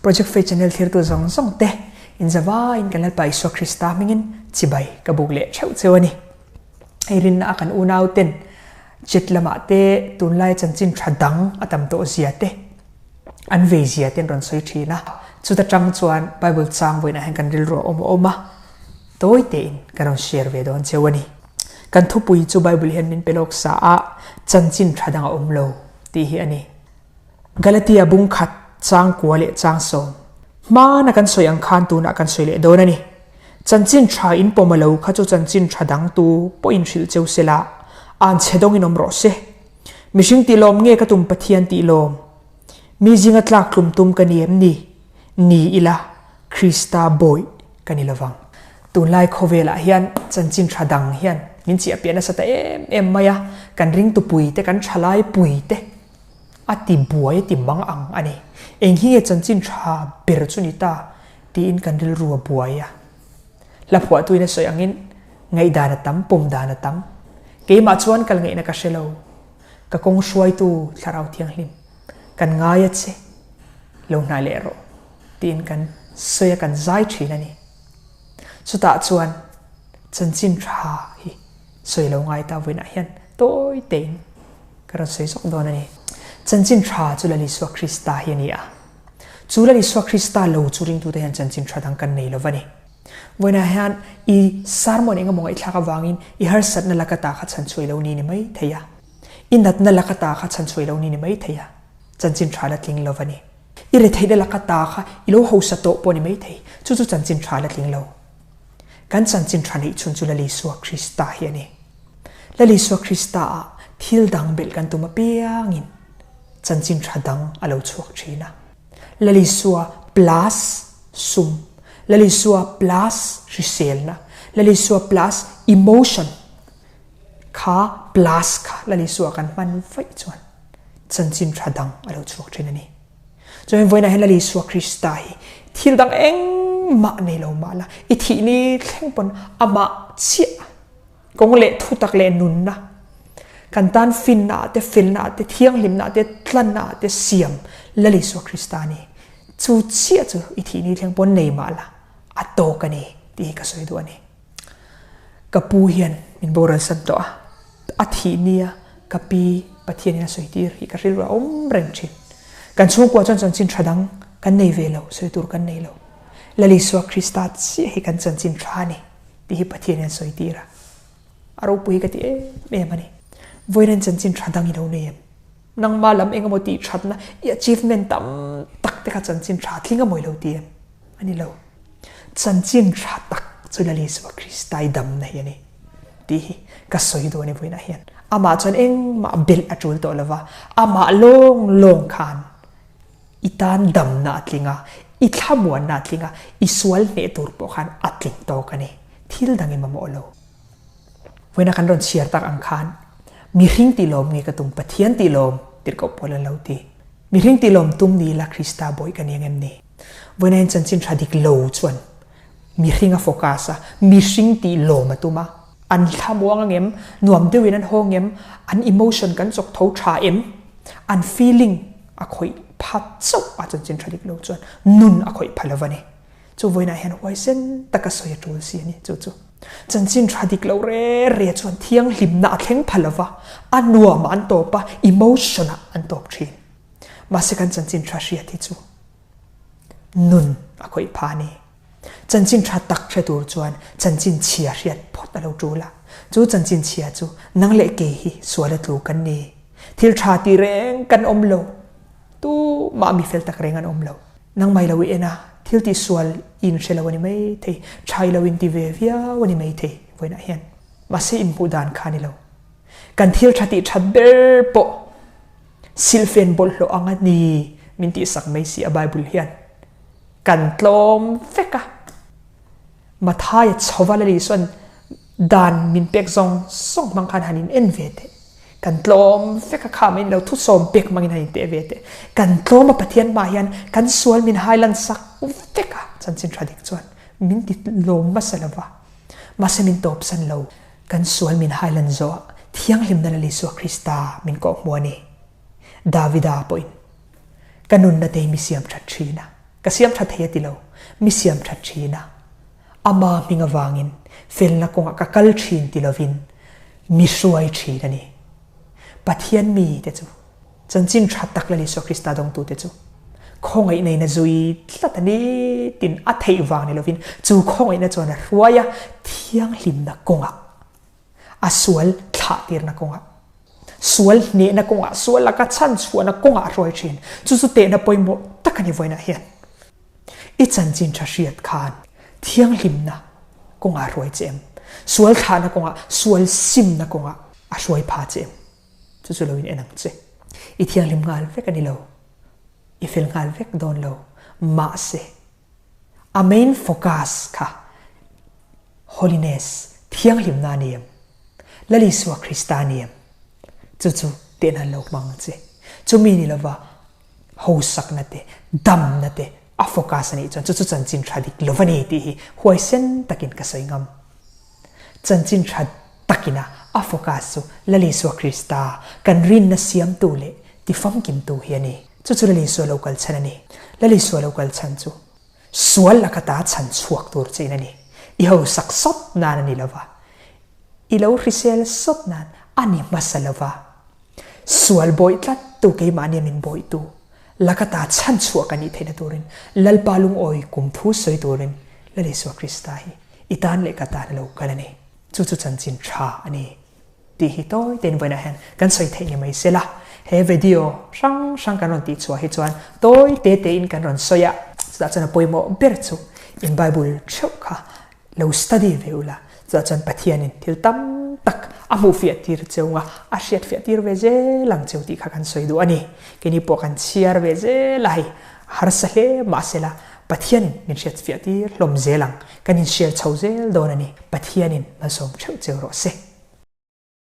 Project Faith Channel thirtu zawng zawng te inzavaiin kan Lalpa Isua Krista hmingin chibai ka buk leh theuh cheu a ni. Hei rinna a kan unau ten chet lamah te tunlai chanchin tha dang a tam tawh zia te an vei zia te an rawn sawi thin a. Chuta tang chuan Bible chang vawiinah hian kan rilru a awm a awm a, tawi tein ka rawn share ve dawn cheu a ni. Kan thupui chu Bible hian min pe lawk sa a, chanchin tha dang a awm lo tih hi a ni. Galatia bung khat chang kua leh chang sawm. Hmana kan sawi ang khan tunah kan sawi leh dawn a ni. Chanchin tha in pawm a lo kha chu chanchin tha dang tu pawh in hrilh cheu se la, an chhe dawng in awm rawh se. Mihring tih lawm nge ka tum Pathian tih lawm? Mi zinga tlak tlum tum ka ni em ni? Ni ila, Krista bawih ka ni lovang. Tunlai khawvelah hian chanchin tha dang hian min chiah piah nasa ta em em mai a, kan ringtu pui te, kan thalai pui te, A ti buai a ti mang ang a ni. Eng hi nge chanchin tha ber chu ni ta tiin kan rilru a buai a. Hla phuahtuin a sawi angin ngaihdan a tam, pawm dan a tam. Keimah chuan kal ngaihna ka hre lo. Ka kawng hruaitu Thlarau Thianghlim, kan ngai a che, lo hnai leh rawh tiin kan sawi a, kan zai thin a ni. Chutah chuan chanchin tha hi sawi lo ngai ta vawiinah hian tawi tein Ka rawn sawi zawk dawn a ni. Chanchin tha chu Lal Isua Krista hi a ni a. Chu Lal Isua Krista lo chu ringtute hian chanchin tha dang kan nei lo va ni. Vawiinah hian i sermon eng emaw ngaihthlak avangin i harsatna laka ta kha chhan chhuai lo ni ni mai thei a. I natna laka ta kha chhan chhuai lo ni ni mai thei a. Chanchin tha la tling lo va ni. I retheihna laka ta kha i lo hausa tawh pawh ni mai thei. Chu chu chanchin tha la tling lo. Kan chanchin tha neih chhun chu Lal Isua Krista hi a ni. Lal Isua Krista ah thil dang belh kan tum apiangin chanchin tha dang a lo chhuak thin a. Lal Isua plus sum, Lal Isua plus hriselna, Lal Isua plus emotion kha plus kha Lal Isua kan hman vaih chuan chanchin tha dang a lo chhuak thin a ni. Chuan vawiinah hian Lal Isua Krista hi thil dang engmah nei lo mah la, i thih ni thleng pawn amah chiah kawng leh thutak leh nunna kan tan finna ah te, felna ah te, thianghlimna ah te, tlanna ah te siam Lal Isua Krista a ni. Chu chiah chu i thih ni thleng pawn nei mah la, a tawk a ni tih hi ka sawi duh a ni. Ka pu hian min boral san tawh a, a thih nia ka pi Pathianin a sawi tir hi ka rilru a awm reng thin. Kan chhungkua chuan chanchin tha dang kan nei ve lo, sawi tur kan nei lo. Lal Isua Krista chiah hi kan chanchin tha a ni tih hi Pathianin a sawi tir a. A ropui hi ka ti em em a ni. Vawiin chanchin tha dang i lo nei em? Nangmah lam eng emaw tih thatna i achievement tam tak te kha chanchin tha tling a mawi lo ti em? A ni lo. Chanchin tha tak chu Lal Isua Krista i damna hi a ni tih hi ka sawi dawn i vawiinah hian. Amah chuan engmah belh a tul tawh lova, amah lawng lawng khan i tan damna a tling a, i thlamuanna a tling a, i sual hneh tur pawh khan a tling tawk a ni. Thil dang i mamawh lo. Vawiina kan rawn chhiar tak ang khan mihring tih lawm nge ka tum Pathian tih lawm tirhkoh pawl an lo ti. Mihring tih lawm tum ni ila Krista bawih ka ni ang em ni? Vawiina hian chanchin tha dik lo chuan mihring a focus a, mihring tih lawm a tum a. An thlamuang ang em? Nuam deuhin an hawng em? An emotion kan chawk tho tha em? An feeling a khawih pha chauh a chanchin tha dik lo chuan nun a khawih pha lo va ni. Chu vawiinah hian huaisen taka sawi a tul si a ni. Chu chu chanchin tha dik lo re re chuan thianghlimna a thleng pha lova, a nuamah an tawp a, emotion-ah an tawp thin. Mahse kan chanchin tha hriat hi chu nun a khawih pha a ni. Chanchin tha tak hre tur chuan chanchin chhia hriat phawt a lo tul a. Chu chanchin chhia chu nang leh kei hi sual a tlu kan ni. Thil tha ti reng kan awm lo. Tu mah mi fel tak reng an awm lo. Nang mai lo i en a, thil tih sual i inhre lo a ni mai thei, tha i lo inti ve viau a ni mai thei vawiinah hian. Mahse inhmuh dan kha a ni lo. Kan thil tha tih that ber pawh silhfen bawlhhlawh ang a ni min tihsak mai si a Bible hian. Kan tlawm vek a. Mathaia chhova la Lisuan dan min pek zawng zawng hmang khan han in en ve teh. Kan tlawm vek a kha mai ni lo thusawm pek hmangin han in teh ve teh. Kan tlawm a Pathian hmaah hian kan sual min hailan sak vek a chanchin tha dik chuan min ti lawm hmasa lo va. Mahse min tawpsan lo. Kan sual min hailan zawh ah. Thianghlimna Lal Isua Krista min kawhhmuh a ni. Davida pawhin, Ka nunna te hi mi siam that thin a, ka siam tha thei a ti lo, mi siam that thin a, ama hming avangin felna kawngah ka kal thin ti lovin mi hruai thin a ni. Pathian mite chu, chanchin tha tak Lal Isua Krista dawngtute chu, khawngaihna in a zui tlat a ni tin a theih vang ni lovin chu khawngaihna chuan a hruai a, thianghlimna kawngah a sual thlah tirna kawngah, sual hnehna kawngah, sual laka chhan chhuahna kawngah a hruai thin. Chu chu tehna pawimawh tak a ni vawiinah hian. I chanchin tha hriat khan thianghlimna kawngah a hruai che em? Sual thlahna kawngah, sual simna kawngah a hruai pha che em? Chu chu lo in en ang che. I thianghlim nghal vek a ni lo. I fel nghal vek dawn lo. Mahse, a main focus kha holiness, thianghlimna a ni em? Lal Isua Krista a ni em? Chu chu tehna an lo hmang ang che. Chumi ni lova hosakna te, damna te a focus a nih chuan chu chu chanchin tha dik lo a ni tih hi huaisen takin ka sawi ngam. Chanchin tha takina a focus chu Lal Isua Krista, kan rinna siamtu leh tifamkimtu hi a ni. Chu chu Lal Isua lo kal chhan a ni. Lal Isua lo kal chhan chu sual laka ta chhan chhuak tur che in a ni. I hausak sawt nan a ni lova, i lo hrisel sawt nan a ni hmasa lova. Sual bawih tlat tu keimahnia min bawihtu laka ta chhan chhuak a nih theihna turin Lalpa lungawi kum thu sawi turin Lal Isua Krista hi i tan leh ka tan a lo kal a ni. Chu chu chanchin tha a ni tih hi tawi tein vawiinah hian kan sawi theih ni mai sela. He video hrang hrang kan rawn tih chhuah hi chuan tawi te tein kan rawn sawi a, chutah chuan a pawimawh ber chu in Bible theuh kha lo study ve ula, chutah chuan Pathianin thil tam tak a hmuh fiah tir cheu nga, a hriat fiah tir ve zel ang cheu tih kha kan sawi duh a ni. Keini pawh kan chhiar ve zel a hei, harsa hle mahsela Pathianin min hriat fiah tir hlawm zel ang, kan inhrial chho zel dawn a ni. Pathianin malsawm theuh cheu rawh se.